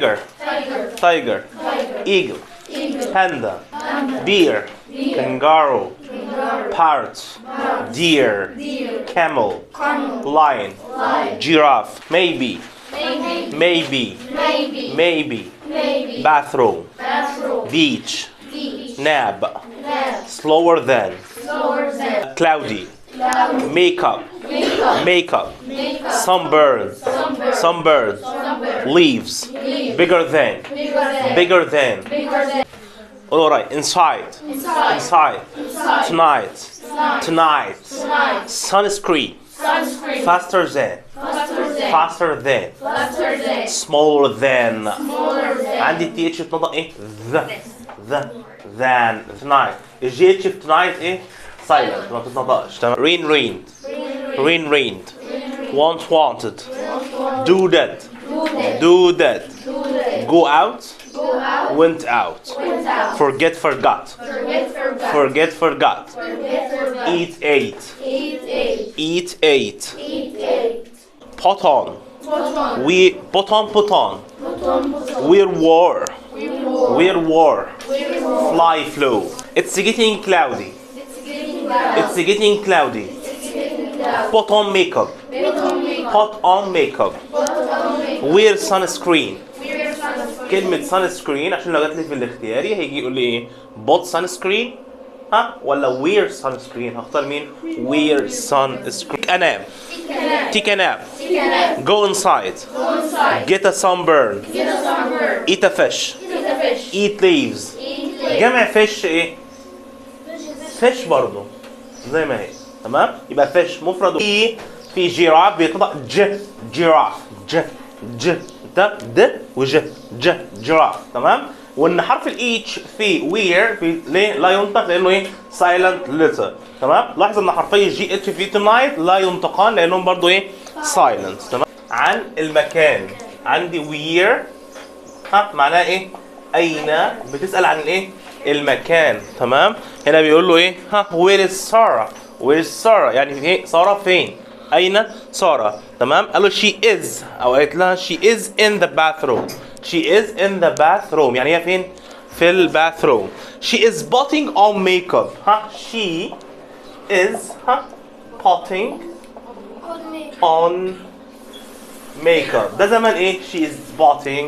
Tiger, tiger, eagle, panda, deer, kangaroo, parrot, deer, camel, lion, giraffe, maybe, maybe, maybe, bathroom, beach, nap, slower than, cloudy, makeup, makeup, sunburn, sunburn, leaves, bigger than, bigger than. All right, inside, inside, tonight, tonight, sunscreen, faster than, faster than, smaller than. عندي ال TH بتنطق ايه؟ the the than tonight. ال GH في tonight ايه؟ silent، ما بتتنطقش. تمام. rain rained, rain rained, want wanted, do that, do that, go out, went out, forget forgot, forget forgot, eat ate, eat ate, put on, we put on put on, wear wore, wear wore, fly flew. It's getting cloudy, it's getting cloudy, put on makeup, put on makeup, wear sunscreen. كلمة sunscreen عشان لو جات لي في الاختياري هيجي يقول لي ايه؟ put sunscreen ها ولا wear sunscreen؟ هختار مين؟ wear sunscreen. A nap, take a nap, go inside, get a sunburn, eat a fish, eat leaves. جمع fish ايه؟ fish برضه زي ما هي. تمام؟ يبقى fish مفرد. في giraffe بيطلع ج giraffe، ج ج د د وج ج giraffe. تمام؟ وان حرف ال H في wear في ليه لا ينطق؟ لانه ايه؟ silent letter. تمام؟ لاحظ ان حرفي GH في tonight لا ينطقان لانهم برضو ايه؟ silent. تمام؟ عن المكان عندي where ها معناها ايه؟ اين، بتسال عن الايه؟ المكان. تمام؟ هنا بيقول له ايه؟ ها where is ساره؟ where is ساره؟ يعني ايه؟ ساره فين؟ اين ساره؟ تمام؟ قال له she is، او قالت لها she is in the bathroom. she is in the bathroom يعني هي فين؟ في ال bathroom. she is putting on makeup. ها she is ها putting on makeup. ده زمن ايه؟ she is putting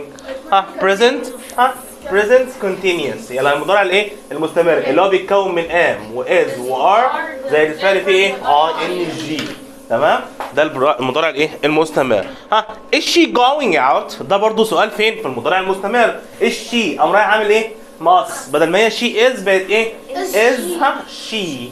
ها present ها present continuous، يلا المضارع الايه؟ المستمر اللي هو بيتكون من am و is و are زائد الفعل فيه ايه؟ ing. تمام؟ ده المضارع الايه؟ المستمر. ها is she going out؟ ده برضو سؤال فين؟ في المضارع المستمر. is she قام رايح عامل ايه؟ مقص، بدل ما هي she is بقت ايه؟ is ها she.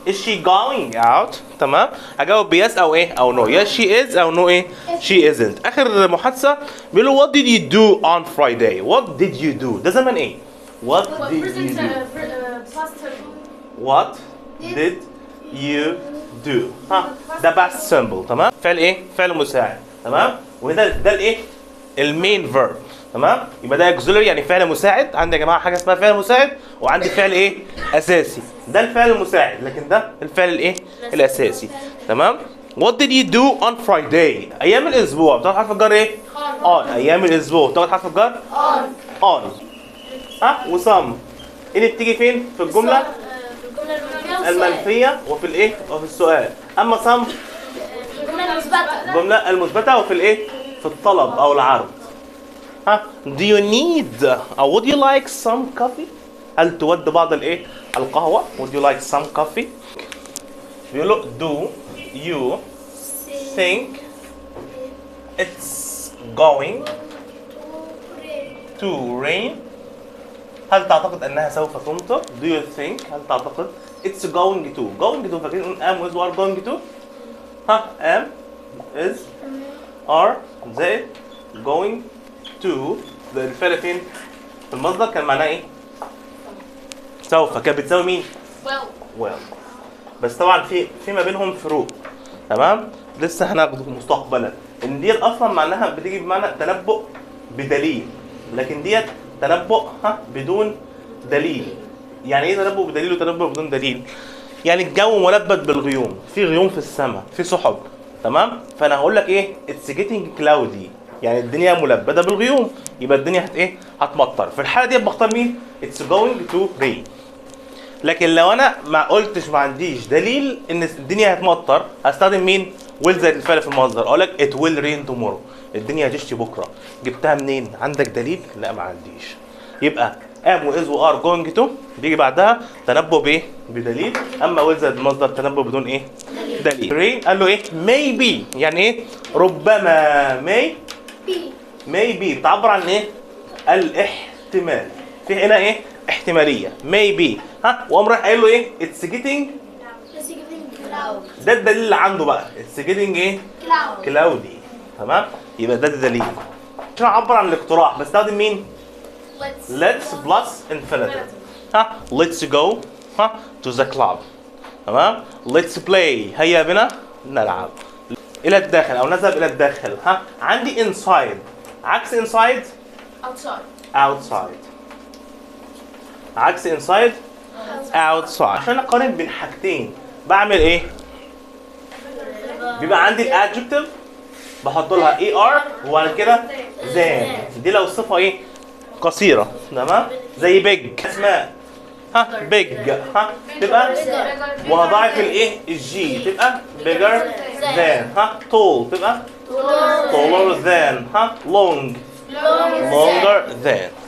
is she going out؟ تمام؟ هجاوب ب yes او ايه؟ او no. yes she is او no ايه؟ she isn't. اخر محادثه بيقول له what did you do on Friday؟ what did you do؟ ده زمن ايه؟ what did you do؟ what did you do؟ ها ده past simple. تمام؟ فعل ايه؟ فعل مساعد. تمام؟ وده ده الايه؟ ال main verb. تمام؟ يبقى ده auxiliary يعني فعل مساعد. عندي يا جماعه حاجه اسمها فعل مساعد وعندي فعل ايه؟ اساسي. ده الفعل المساعد لكن ده الفعل الايه؟ الاساسي. تمام؟ What did you do on Friday؟ ايام الاسبوع بتاخد حرف الجر ايه؟ on. ايام الاسبوع بتاخد حرف الجر on. ها و some اللي بتيجي فين؟ في الجمله المنفيه وفي الايه؟ وفي السؤال. اما some الجملة المثبتة، الجمله المثبته وفي الايه؟ في الطلب او العرض. ها do you need او would you like some coffee؟ هل تود بعض الايه؟ القهوه. would you like some coffee؟ بيقول له do you think it's going to rain؟ هل تعتقد انها سوف تمطر؟ do you think هل تعتقد it's going to going to فاكرين am is are going to؟ ها am is are زائد going to ده الفعل فين؟ في المصدر كان معناه ايه؟ سوف. كانت بتساوي مين؟ will. will. بس طبعا في ما بينهم فروق. تمام؟ لسه هناخده مستقبلا. ان ديت اصلا معناها بتيجي بمعنى تنبؤ بدليل، لكن ديت تنبؤ ها بدون دليل. يعني ايه تنبؤ بدليل وتنبؤ بدون دليل؟ يعني الجو ملبد بالغيوم، في غيوم في السماء، في سحب. تمام؟ فانا هقول لك ايه؟ it's getting cloudy. يعني الدنيا ملبده بالغيوم، يبقى الدنيا هت ايه؟ هتمطر. في الحالة دي بختار مين؟ it's going to rain. لكن لو انا ما قلتش، ما عنديش دليل ان الدنيا هتمطر، هستخدم مين؟ will زائد الفعل في المصدر. اقول لك it will rain tomorrow، الدنيا هتشتي بكره. جبتها منين؟ عندك دليل؟ لا ما عنديش. يبقى am و is و are going to بيجي بعدها تنبؤ بايه؟ بدليل. اما will زائد المصدر تنبؤ بدون ايه؟ دليل. rain قال له ايه؟ maybe، يعني ايه؟ ربما. may maybe بتعبر عن ايه؟ الاحتمال. في هنا ايه؟ احتمالية maybe. ها، وقام رايح قايل له ايه؟ it's getting cloud. ده الدليل اللي عنده بقى، it's getting ايه؟ cloudy. تمام؟ يبقى ده الدليل. عشان اعبر عن الاقتراح بستخدم مين؟ let's plus infinitive. ها، let's go ها to the club. تمام؟ let's play، هيا بنا نلعب. الى الداخل او نذهب الى الداخل. ها، عندي inside، عكس inside outside. outside، عكس inside outside. عشان اقارن بين حاجتين بعمل ايه؟ بيبقى عندي ال adjective بحط لها er وبعد كده than. دي لو الصفة ايه؟ قصيرة. تمام؟ زي big، اسماء، ها big، ها تبقى وهضاعف الايه؟ ال g، تبقى bigger than. ها tall تبقى taller than. ها long longer than.